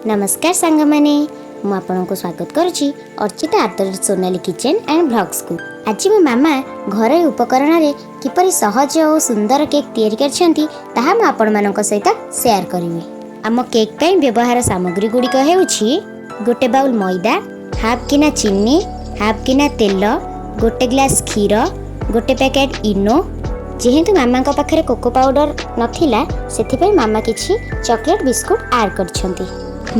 ନମସ୍କାର ସାଙ୍ଗମାନେ, ମୁଁ ଆପଣଙ୍କୁ ସ୍ୱାଗତ କରୁଛି ଅର୍ଚିତା @ସୋନାଲି କିଚେନ୍ ଆଣ୍ଡ ଭ୍ଲଗ୍ସକୁ। ଆଜି ମୋ ମାମା ଘରୋଇ ଉପକରଣରେ କିପରି ସହଜ ଓ ସୁନ୍ଦର କେକ୍ ତିଆରି କରିଛନ୍ତି, ତାହା ମୁଁ ଆପଣମାନଙ୍କ ସହିତ ସେୟାର କରିବି। ଆମ କେକ୍ ପାଇଁ ବ୍ୟବହାର ସାମଗ୍ରୀ ଗୁଡ଼ିକ ହେଉଛି ଗୋଟେ ବାଉଲ୍ ମଇଦା, ହାଫ୍ ଗିନା ଚିନି, ହାଫ୍ ଗିନା ତେଲ, ଗୋଟେ ଗ୍ଲାସ୍ କ୍ଷୀର, ଗୋଟେ ପ୍ୟାକେଟ୍ ଇନୋ। ଯେହେତୁ ମାମାଙ୍କ ପାଖରେ କୋକୋ ପାଉଡ଼ର ନଥିଲା, ସେଥିପାଇଁ ମାମା କିଛି ଚକୋଲେଟ୍ ବିସ୍କୁଟ୍ ଆଡ଼୍ କରିଛନ୍ତି।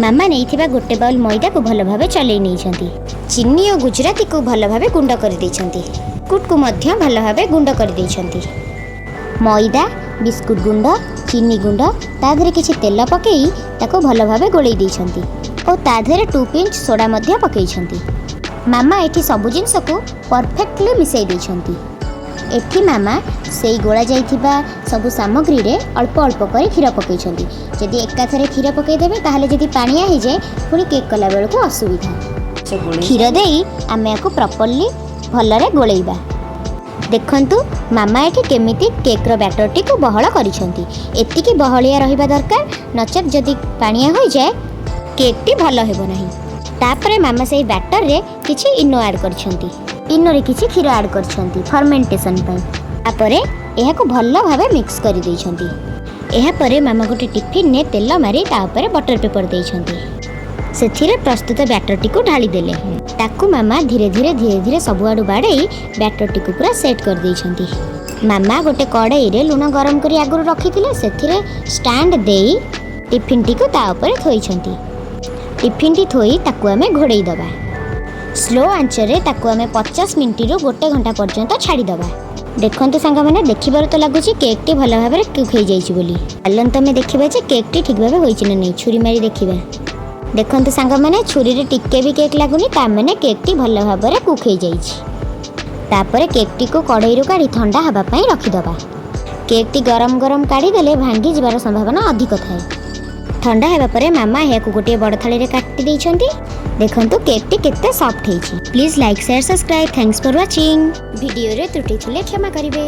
ମାମା ନେଇଥିବା ଗୋଟେ ବାଉଲ୍ ମଇଦାକୁ ଭଲ ଭାବେ ଚଲେଇ ନେଇଛନ୍ତି। ଚିନି ଓ ଗୁଜୁରାତିକୁ ଭଲ ଭାବେ ଗୁଣ୍ଡ କରିଦେଇଛନ୍ତି। ବିସ୍କୁଟକୁ ମଧ୍ୟ ଭଲ ଭାବେ ଗୁଣ୍ଡ କରିଦେଇଛନ୍ତି। ମଇଦା, ବିସ୍କୁଟ ଗୁଣ୍ଡ, ଚିନି ଗୁଣ୍ଡ, ତା ଦେହରେ କିଛି ତେଲ ପକାଇ ତାକୁ ଭଲ ଭାବେ ଗୋଳେଇ ଦେଇଛନ୍ତି ଓ ତା ଦେହରେ 2 ପିଞ୍ଚ ସୋଡ଼ା ମଧ୍ୟ ପକାଇଛନ୍ତି। ମାମା ଏଠି ସବୁ ଜିନିଷକୁ ପରଫେକ୍ଟଲି ମିଶାଇ ଦେଇଛନ୍ତି। ଏଠି ମାମା ସେଇ ଗୋଳା ଯାଇଥିବା ସବୁ ସାମଗ୍ରୀରେ ଅଳ୍ପ ଅଳ୍ପ କରି କ୍ଷୀର ପକାଇଛନ୍ତି। ଯଦି ଏକାଥରେ କ୍ଷୀର ପକାଇଦେବେ, ତାହେଲେ ଯଦି ପାଣିଆ ହେଇଯାଏ, ପୁଣି କେକ୍ କଲାବେଳକୁ ଅସୁବିଧା। କ୍ଷୀର ଦେଇ ଆମେ ୟାକୁ ପ୍ରପରଲି ଭଲରେ ଗୋଳେଇବା। ଦେଖନ୍ତୁ, ମାମା ଏଠି କେମିତି କେକ୍ର ବ୍ୟାଟରଟିକୁ ବହଳ କରିଛନ୍ତି। ଏତିକି ବହଳିଆ ରହିବା ଦରକାର, ନଚେତ୍ ଯଦି ପାଣିଆ ହୋଇଯାଏ, କେକ୍ଟି ଭଲ ହେବ ନାହିଁ। ତାପରେ ମାମା ସେଇ ବ୍ୟାଟରରେ କିଛି ଇନୋ ଆଡ଼୍ କରିଛନ୍ତି। ଇନୋରେ କିଛି କ୍ଷୀର ଆଡ଼୍ କରିଛନ୍ତି ଫର୍ମେଣ୍ଟେସନ୍ ପାଇଁ। ତାପରେ ଏହାକୁ ଭଲ ଭାବେ ମିକ୍ସ କରିଦେଇଛନ୍ତି। ଏହାପରେ ମାମା ଗୋଟେ ଟିଫିନରେ ତେଲ ମାରି ତା ଉପରେ ବଟର ପେପର ଦେଇଛନ୍ତି। ସେଥିରେ ପ୍ରସ୍ତୁତ ବ୍ୟାଟରଟିକୁ ଢାଳିଦେଲେ। ତାକୁ ମାମା ଧୀରେ ଧୀରେ ଧୀରେ ଧୀରେ ସବୁଆଡ଼ୁ ବାଡ଼େଇ ବ୍ୟାଟରଟିକୁ ପୁରା ସେଟ୍ କରିଦେଇଛନ୍ତି। ମାମା ଗୋଟେ କଡ଼େଇରେ ଲୁଣ ଗରମ କରି ଆଗରୁ ରଖିଥିଲେ। ସେଥିରେ ଷ୍ଟାଣ୍ଡ ଦେଇ ଟିଫିନଟିକୁ ତା ଉପରେ ଥୋଇଛନ୍ତି। ଟିଫିନଟି ଥୋଇ ତାକୁ ଆମେ ଘୋଡ଼େଇ ଦେବା। ସ୍ଲୋ ଆଞ୍ଚରେ ତାକୁ ଆମେ 50 ମିନିଟରୁ ଗୋଟେ ଘଣ୍ଟା ପର୍ଯ୍ୟନ୍ତ ଛାଡ଼ିଦେବା। ଦେଖନ୍ତୁ ସାଙ୍ଗମାନେ, ଦେଖିବାରୁ ତ ଲାଗୁଛି କେକ୍ଟି ଭଲ ଭାବରେ କୁକ୍ ହେଇଯାଇଛି ବୋଲି। ଚାଲନ୍ତୁ, ଆମେ ଦେଖିବା ଯେ କେକ୍ଟି ଠିକ୍ ଭାବେ ହୋଇଛି ନା ନାହିଁ। ଛୁରୀ ମାରି ଦେଖିବା। ଦେଖନ୍ତୁ ସାଙ୍ଗମାନେ, ଛୁରୀରେ ଟିକେ ବି କେକ୍ ଲାଗୁନି, ତା ମାନେ କେକ୍ଟି ଭଲ ଭାବରେ କୁକ୍ ହେଇଯାଇଛି। ତାପରେ କେକ୍ଟିକୁ କଢ଼େଇରୁ କାଢ଼ି ଥଣ୍ଡା ହେବା ପାଇଁ ରଖିଦେବା। କେକ୍ଟି ଗରମ ଗରମ କାଢ଼ିଦେଲେ ଭାଙ୍ଗି ଯିବାର ସମ୍ଭାବନା ଅଧିକ ଥାଏ। ଥଣ୍ଡା ହେବା ପରେ ମାମା ଏହାକୁ ଗୋଟିଏ ବଡ଼ ଥାଳିରେ କାଟି ଦେଇଛନ୍ତି। ଦେଖନ୍ତୁ, କେକ୍ଟି କେତେ ସଫ୍ଟ ହେଇଛି। Please like, share, subscribe. Thanks for watching. ଭିଡ଼ିଓରେ ତ୍ରୁଟି ଥିଲେ କ୍ଷମା କରିବେ।